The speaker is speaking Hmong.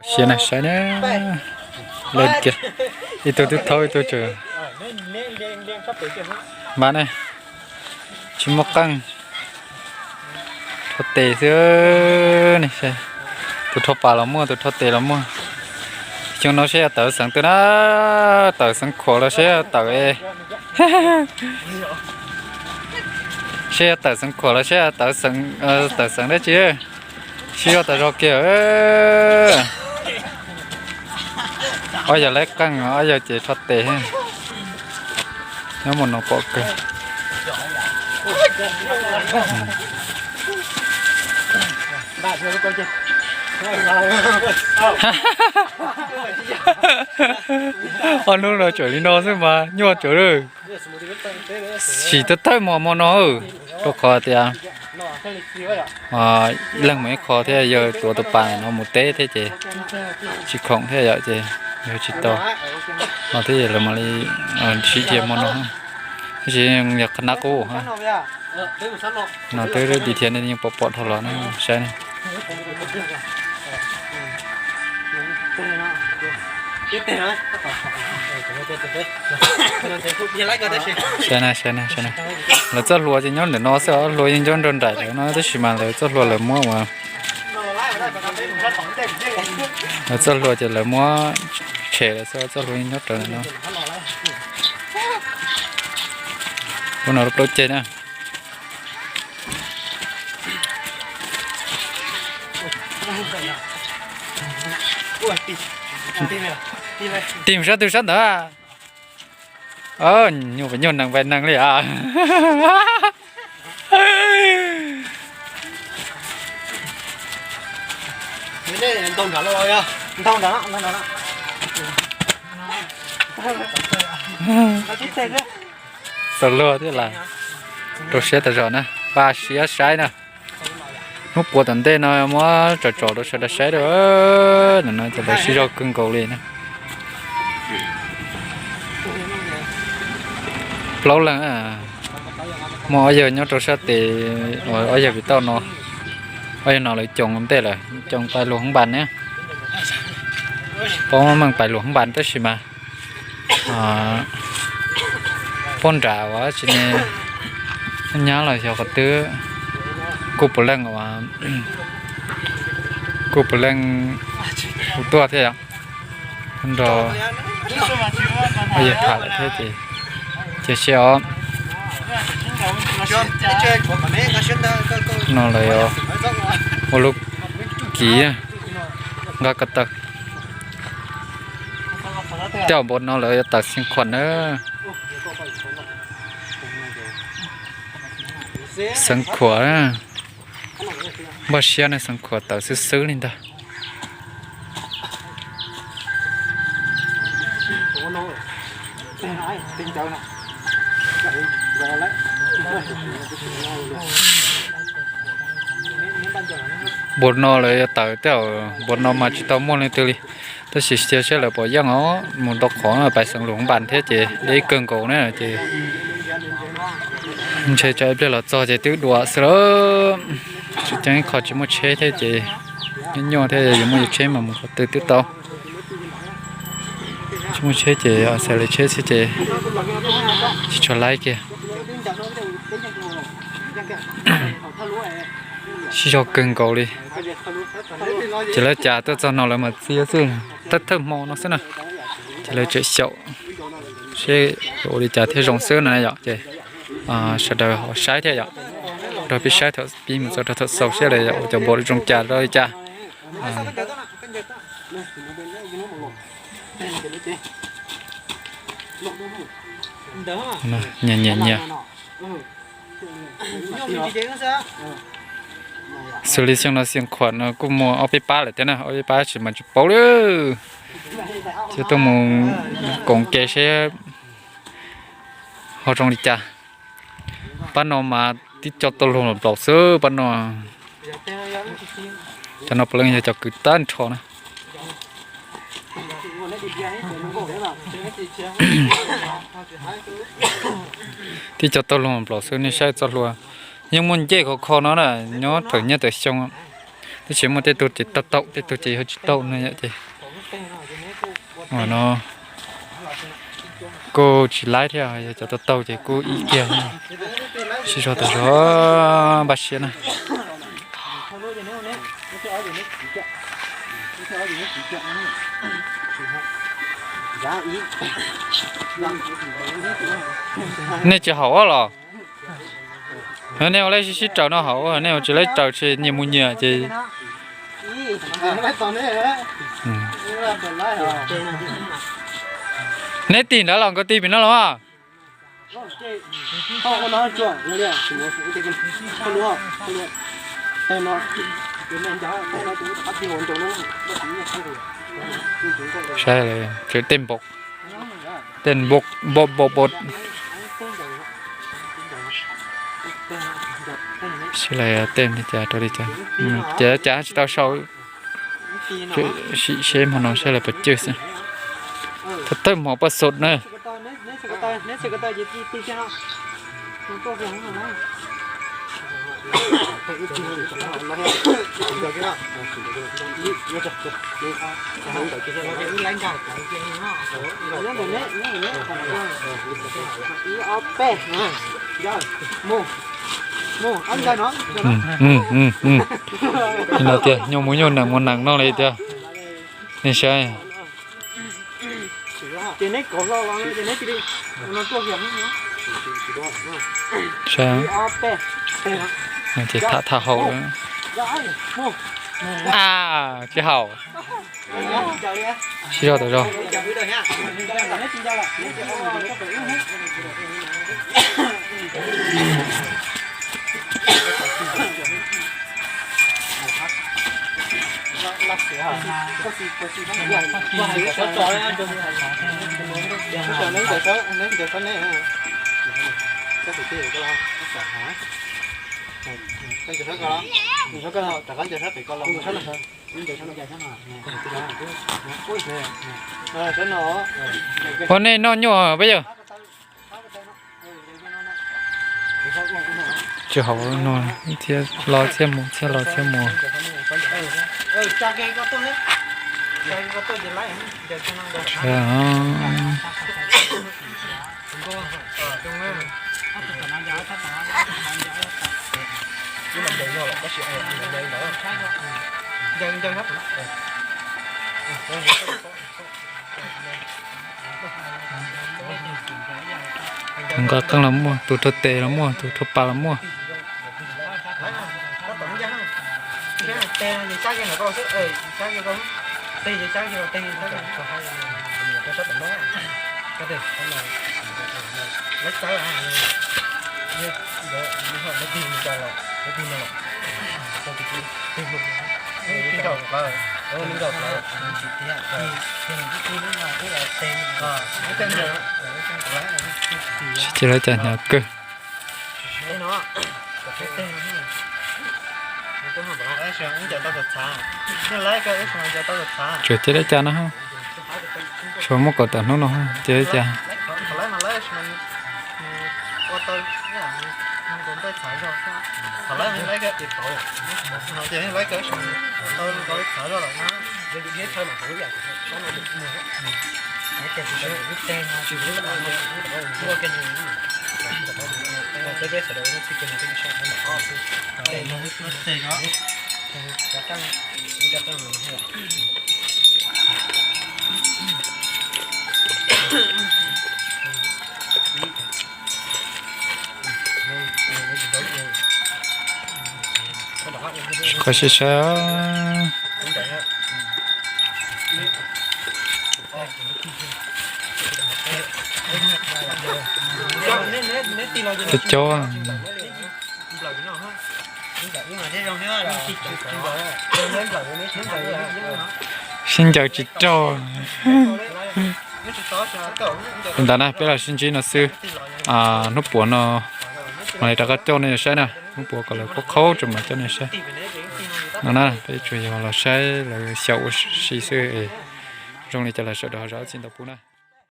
Siab na, saib na, leej kiag, ib tug twb thaub ib tug tseem npab ne, tsis muaj qeej, rho tes xwb ne. Tus rho pas los muaj, tus rho tes los muaj. Xyoo no seb yog tawm xeev twg na, tawm xeev khuam los seb yog tawm, seb yog tawm xeev khuam los seb tawm xeev dab tsi. Sib zog tas zog kiag. Ob yawg laib qeej, ob yawg ces rho tes. Nyob mus no pom kawg. Ob hnub no tseem li no xwb mas nyuaj tsawv lawm. Sim thawj thawj hmo hmo no, rau qhov tias leej mus ib qho thiab yawg tuav tus pas no mus teb thiab ces tsis khoom thiab yom, ces yog tsis tau no thiab lawv mam li sib dhia hmo no. Tab sis yog qhov nab qub no twb dim thiab nej yeej pom pom dhau los na, saib ne. Saib na, saib na, saib na. Lawv txoj hlua ces nyob ntawm no xwb, hlua yeej nyob nrog nraim lawv no tab sis mas lawv txoj hlua lawv muab ua, lawv txoj hlua ces lawv muab tshem lawm xwb, txoj hlua yeej nyob rawv ntawm no. Lub no lub plaub ceg na. Tim sab twg sab ntawd. Nyuaj, nyuaj nees npaim nees li as. Txaus luag thiab las. Rau siab tas zog na, npaj siab saib na. Hnub puav tom ntej no muab tsom tsom rau sawv daws saib dua. No ces lawv sib zog kawg nkaus li na. Plaub leeg, muaj ob yawg nyob rau sab tes, ob yawg pem toj no, ob yawg no lawv coos ntej lawm, coos pais luag hoob npas ne. Paub meej pais luag hoob npas tab sis mas poj nram uas tsis ne, nyab los xyov qhov twg, kuj puav leej, kuj puav leej hu tuaj thiab yom. Nrog ob yawg tham lawm thiab ces cia siab os. No lawv ua lub kiv nqa ko taw. Tej zaum npau no lawv yuav tawm Xeev Khuam na. Xeev Khuam, npaj siab ne, Xeev Khuam tawm xwb xwb li ntag. Npau no lawv yuav tawm tej zaum, npau no mas tsis tau muaj leej twg li. Tab sis cia saib lawv puas yeej os, mus tau qhov pais xeev Luas Npas thiab ces deb kawg nkaus na ces ntshe tsam ib pliag los txog ces twb dua xwb lawm. Tsis ceeb ib qho tsis muaj tsheb thiab ces nyuaj nyuaj thiab, yog muaj yus tsheb mas mus qhov twg twb tau. Tsis muaj tsheb ces xav lawv tsheb xwb ces tsis tshua laib kiag. Sib zog kawg nkaus li. Ces lawv cas tuaj txog no lawv mas txias xwb, thawj thawj hmo no xwb na. Ces lawv tseem xyaum seb ua li cas thiaj zoo xwb no yom. Ces sawv daws ho saib thiab yom, nrog peb saib thaum pib mus txog rau thaum xaus seb lawv ua cov npau zoo cas rau li cas. Nyias nyias nyias. Xws li xyoo no Xeev Khuam no kuj muaj ob peb pab lawm thiab na, ob peb pab tab sis mas tsis paub li. Ces tuaj mus koom ke seb ho zoo li cas. Pab no mas tib co tau luag nplaum xwb pab no. Cov no puav leej yog cov kwv tag nrho na. Tib co tau luag nplaum xwb, nej saib txoj hlua yeej muaj ncej khov kho no na, nyob thaum nyiaj tawm xyoo. Tab sis muaj tej tug ces tau taug, tej tug ces yog tsis tau no yom ces, no kuj tsis laib thiab, yog cov tau taug ces kuj ib kiag. Sib zog tas zog npaj siab na. Nej tsis haum los? Nej ua lej sib sib raws no haum, nej ua tsis lej raws tsis nyias mus nyias ces. Neb tig ntawd los nkawd tig pem no los mas. Saib, tej npaum, tej npaum, npaum, npaum, npaum. Saib tej li cas rau li cas, ces cas tsis tau sau. Sim seb hmo no saib lawv puas cwj xwb. Thawj thawj hmo poj xom na. No tias nyuj mus nyuj, nees mus nees no li tiag. Nej saib. Saib, ces tham tham haum. A, tsis haum. Sib zog tas zog. Ua nej noj nyuaj peb yawg. Tsis haum no, thiaj los thiaj mus, thiaj los thiaj mus. Nqa qeej los muaj, tus rau tes los muaj, tus rau pas los muaj. Sib ces lawv cas hnyav kawg. Tsuas cia li cas no, tsuas muab kom tawm hnub no cia li cas. Kho sib saib. Cov cov. Sib ncaws tsis raug. Li ntawd na, peb los sib ntsib no xwb. Hnub puav no mam li rov qab coj nej saib na, hnub puav kom lawv qhaub qhaub tso mam coj nej saib. No na, peb tsuas yog los saib lawv xyaum ua si xwb. Zoo li cas los sawv daws ho zam txim ntau pub na.